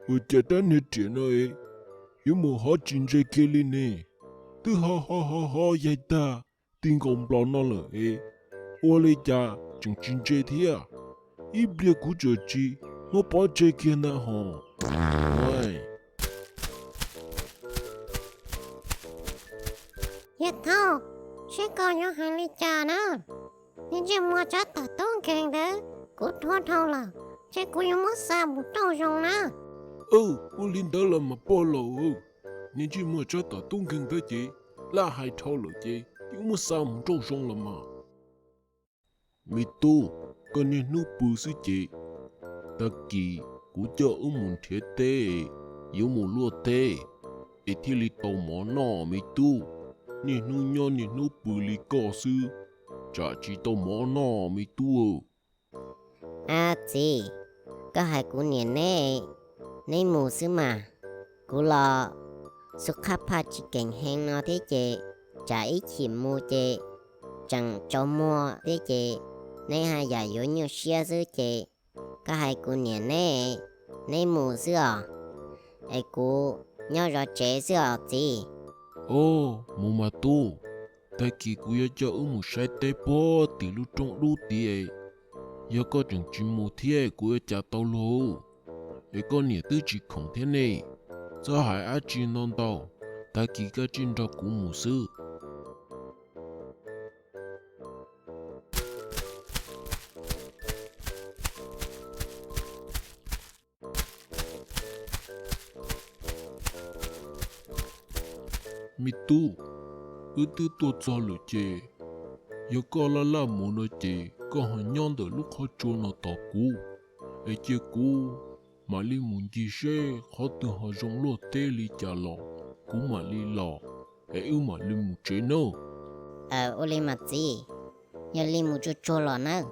Ua cas rab niag riam no es yuav mus hov tsis ntse kiag li ne? Twb ho ho ho ho yaig tag ti nkaus nplos no lawm es ua li cas tseem tsis ntse thiab? Ib pliag kuv tsuas tsis muab pob tseg kiag ntag hos. Yawg Thaub, seb koj yuav hais li cas na? Niag ntsej muag tsob tom tub nkeeg ntawd kuv dhuav dhau lawm, ces kuv yuav muab xa mus rau zoo na. Ua li ntawd los mas pog laus, niag ntsej muag tsob tom tub nkeeg ntawd ces laj hais dhau lawm ces yuav muab xa mus rau zoo los mas. Me tub, koj niaj hnub pw xwb ces, tag kis kuv coj wb mus nrhiav teb, yuav mus luaj teb es thiaj li tau mov noj me tub. Niaj hnub nyob niaj hnub pw li koj xwb, tsam tsis tau mov noj me tub. Ab txiv, koj hais kuv niam neb, neb mus xwb mas. Kuv los xub qhab phaj tsis keem heev no thiab ces, tsam ib chim mus ces tseem tsaus muag thiab ces neb haj yam yuav nyuaj siab xwb ces, koj hais kuv niam neb, neb mus xwb os, es kuv nyob zov tsev xwb os txiv. Au, mus mas tub, tag kis kuv yuav coj wb mus saib teb puag tim lub roob dub tid, yog koj tseem tsis mus thiab kuv yuav cas tau luag, es koj niam twb tsis khoom thiab ne. Txhob hais dab tsi ntau ntau, tag kis koj tsij nrog kuv mus xwb. Me tub, wb twb tuaj txog lawm ces, yog koj laj laj mus no ces koj ho nyob ntawm lub qhov tsua no tos kuv, es cia kuv mam li mus ncig seb qhov twg ho zoo luaj teb li cas los kuv mam li los, es wb mam li mus tsev nawb. Aw, ua li mas txiv, yog li mus tsuag tsuag los nawb.